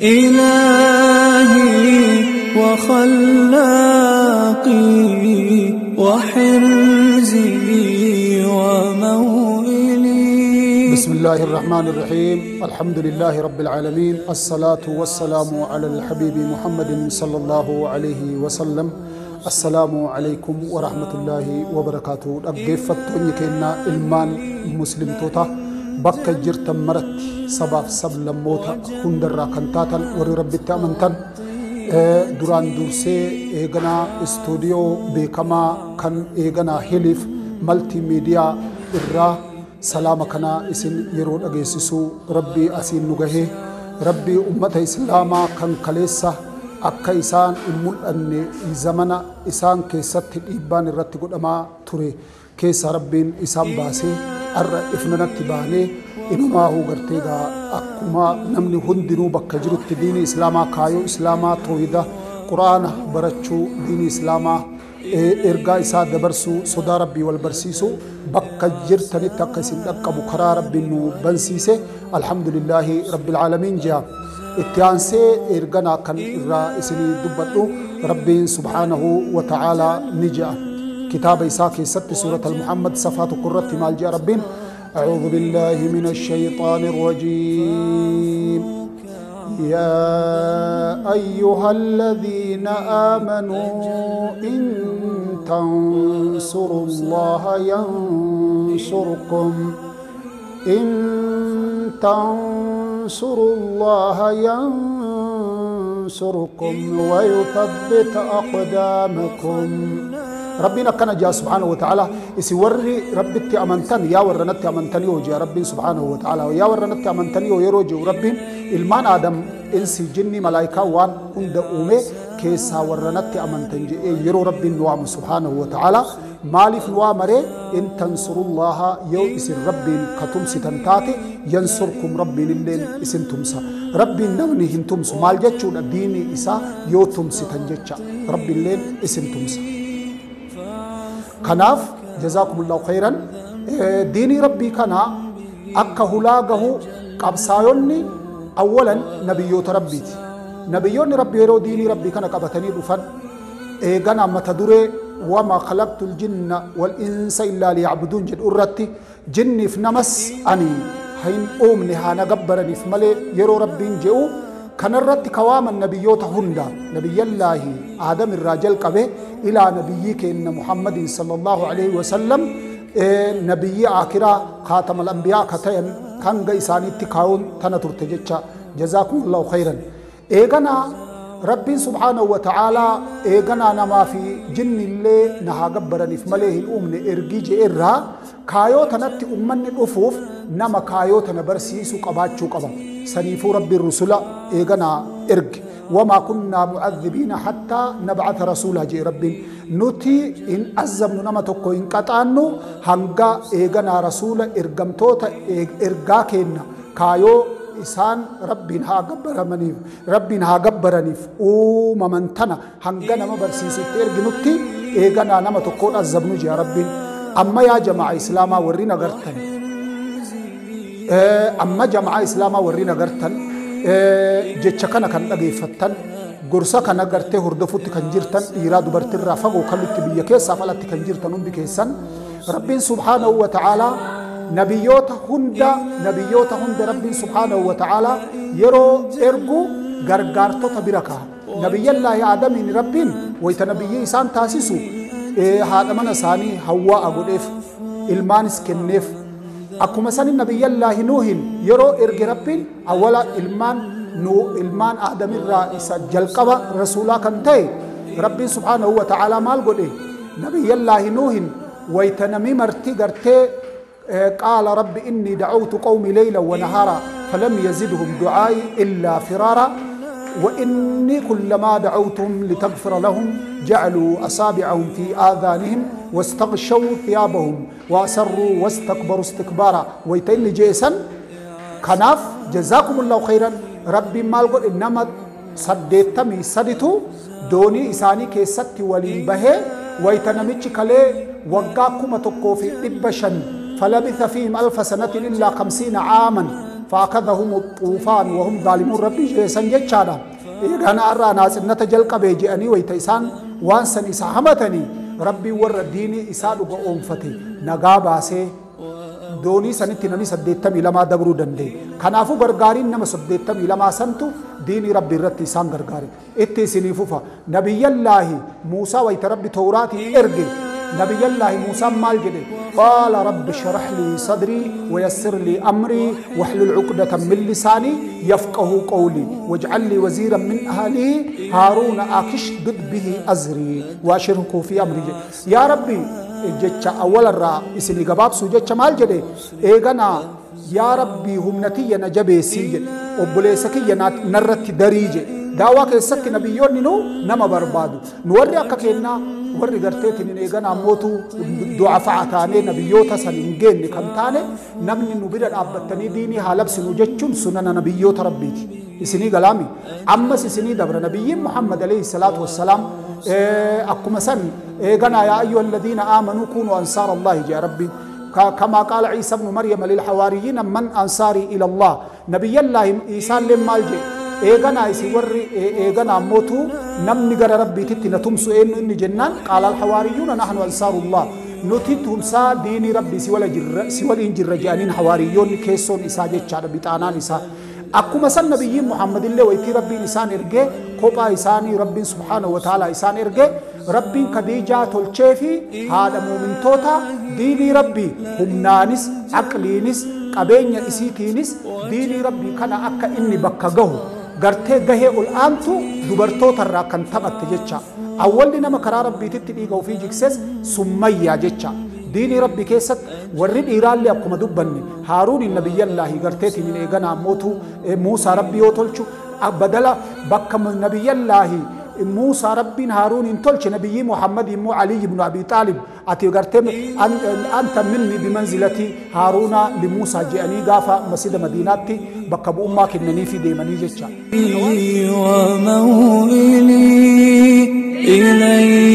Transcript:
إلهي وخلاقي وحرزي وموئلي. بسم الله الرحمن الرحيم. الحمد لله رب العالمين، الصلاة والسلام على الحبيب محمد صلى الله عليه وسلم. السلام عليكم ورحمة الله وبركاته. dhaggeeffattoonni keenya ilmaan muslimtoota bakka jirtan maratti sabaaf sablammoota hundarraa kan taatan warri rabbitti amantan, duraan dursee eeganaa istuudiyoo beekamaa kan eeganaa Hiliif maltiimiidiyaa irraa salaama kanaa isin yeroo dhageessisuu rabbii asiin nu gahee, rabbii ummata islaamaa kan kaleessa akka isaan hin mul'anne zamana isaan keessatti dhiibbaan irratti godhamaa ture keessa rabbiin isaan baasee har'a ifnanatti baanee inumaahuu gartee gaa akkuma namni hundinuu bakka jirutti diinii islaamaa, kaayoo islaamaa, toohida quraana barachuu, diinii islaamaa ergaa isaa dabarsuu, sodaa rabbii wal barsiisuu bakka jirtanitti akka isin dhaqqabu karaa rabbiin nu bansiise alhamdulillaahi rabbil aalamiin jea. Itti aansee erganaa kan irraa isinii dubbadhu rabbiin subhaanahu wa ta'aalaa ni jea kitaaba isaa keessatti suurat al-Muhammad safaa tokko irratti maal jea rabbiin? أعوذ بالله من الشيطان الرجيم. يا أيها الذين آمنوا إن تنصروا الله ينصركم، إن تنصروا الله ينصركم ويثبت أقدامكم. ربنا كان جاء سبحانه وتعالى يسوري ربي أمنتن يا ورنت أمنتن يوجي ربي سبحانه وتعالى يا ورنت أمنتن يروجي ربي المان آدم إنسي جني ملائكة وان عند أمه كيسا ورنت أمنتن جي يرو ربي نوام سبحانه وتعالى مالف نوامره إن تنصروا الله يو إسن ربي كتم ستنتاتي ينصركم ربي للين إسن تمسا ربي نوني هن تمسو مال جتشو الديني إسا يو تمسي تنجتشا ربي اللين إسن تمسا. كناف جزاكم الله خيرا. ديني ربي كنا أكا هلاقه قبسايوني أولا نبيوت ربيتي نبيون ربي يرو ديني ربي كنا قبتني رفن إيغانا متدوري وما خلقت الجن والإنس إلا ليعبدون جد أرتي جني في نمس أني هين أومني هانا قبرني في ملي يرو ربين جئو كان الرت كوام النبيوت هندا نبي الله آدم الراجل قبه إلى نبيك إن محمد صلى الله عليه وسلم نبي آخرة خاتم الأنبياء كتين كان إساني تكاون تنتر تجتشا جزاكم الله خيرا. إيغانا ربي سبحانه وتعالى إيغانا نما في جن اللي نها قبرني في مليه الأمن إرجيج إرها كايو تنتي أمن الأفوف نما كايو تنبرسيسو قباتشو قبا سنيفو ربي الرسول إيغانا إرج وما كنا معذبين حتى نبعث رسولا جي ربي نتي إن أزمن نما تكو إن قطعنو هنگا إيغانا رسول إرغمتوتا إرغاكينا كايو إسان ربين ها قبرنيف ربين ها قبرنيف وممنتنا هنگا نما برسيسو إرغ نتي إيغانا نما تكو أزمنو جي ربي. أما يا جماعة إسلاما ورينا غرتن أما جماعة إسلاما ورينا غرتن jecha kana kan dhageeffattan gorsa kana gartee hordofutti kan jirtan dhiiraa dubartirraa fagoo kallutti biyya keessaaf alatti kan jirtan hundi keessan rabbiin subhaanahu wa ta'aalaa nabiyyoota hunda rabbiin subhaanahu wa ta'aalaa yeroo ergu gargaartota bira kaa'a. Nabiyyallaahi Aadamiin rabbiin wayita nabiyyii isaan taasisu haadha mana isaanii Hawwaa'a godheef ilmaanis kenneef. Akkuma sanin nabiyyallaahi Nuuhin yeroo erge rabbiin awwala ilmaan ilmaan Aadamirraa isa jalqaba rasuulaa kan ta'e rabbiin subhaanahu wa ta'aalaa maal godhe nabiyyallaahi Nuuhin wayita nami marti gartee qaala rabbi innii da'awtu qawmi leylan wa nahaara falam yazidhum du'aa'i illaa firaara وإني كلما دعوتهم لتغفر لهم جعلوا أصابعهم في آذانهم واستغشوا ثيابهم وأسروا واستكبروا استكبارا ويتين جيسا كناف جزاكم الله خيرا. ربي مال قل إنما 83 سدتو دوني إساني كيستي ولين به ويتنمتش كلي وقاكم تقو في 500 فلبث فيهم 1000 سنة إلا 50 عاما. فأخذهم الطوفان وهم ظالمون ربي جيسان جتشادا إيغانا أرى ناس إنتا جلقبي جئني ويتيسان وانسان إسا همتني ربي ور ديني إسا لغا أنفتي نغاباسي doonii sanitti namni 82 dabruu danda'e. Kanaafuu gargaariin nama 82 santu diinii rabbi irratti isaan gargaare. Itti isinii fufa. Nabiyyallaahi Muusaa wayita rabbi Tawraatii erge. Nabiyyallaahi Muusaan maal jedhe? Qaala rabbi shrah lii sadrii wayassir lii amrii wahlul uqdatan min lisaanii yafqahuu qawlii waj'al lii waziiran min ahlii haaruuna akishdud bihi azrii waashirkuu fi amrii jedhe. Yaa rabbi jecha awwalarraa isinii gabaabsuu jecha maal jedhe eeganaa yaa rabbii humna tiyya na jabeessii jedhe obboleessa kiyya narratti darii jedhe daawaa keessatti nabiyyoonni nu nama barbaadu nu warri akka kennaa warri garteetiin hin eeganaa mootu du'afaa taanee nabiyyoota san hin geenne kan taane namni nu bira dhaabbattanii diinii haa labsinu jechuun sunana nabiyyoota rabbiiti isinii galaami ammas isinii dabra nabiyyiin Muhammad alayhi salaatu wassalaam akkuma san eeganaa yaa ayyuha alladhiina aamanuu kunuu ansaara Allahi jea rabbi كما قال عيسى ابن مريم للحواريين من أنصاري إلى الله نبي الله عيسى لما الجي إيغانا يسوري إيغانا موتو نمني غير ربي تتي نتمسو إنو إني جنان قال الحواريون نحن أنصار الله نتيتهم سا ديني ربي سوى الإنجيل رجانين حواريون كيسون إسا جتشار بيتانان إسا akkuma san nabiyyiin Muhammad illee wayitii rabbiin isaan ergee kophaa isaanii rabbiin subhaanahu wa ta'ala isaan ergee rabbiin Khadiijaa tolchee fi haadha muumintoota diinii rabbii humnaanis aqliinis qabeenya isiitiinis diinii rabbii kana akka inni bakka gahu gartee gahee ol aantu dubartootarraa kan taphatte jecha awwalli nama karaa rabbiititti dhiiga ofii jigses summayyaa jecha diinii rabbi keessatti warri dhiiraallee akkuma dubbanne Haaruun nabiyyallaahi garteetiin hin eeganaa mootu Muusaa rabbi yoo tolchu badala bakka nabiyyallaahi Muusaa rabbiin Haaruun hin tolche nabiyyii Muhammad immoo Ali ibn Abi Xaalib ati gartee anta minni bimanzilati Haaruuna limuusaa jedhanii gaafa masjida Madiinaatti bakka bu'ummaa kennaniifi deemanii jecha. وموئلي إليك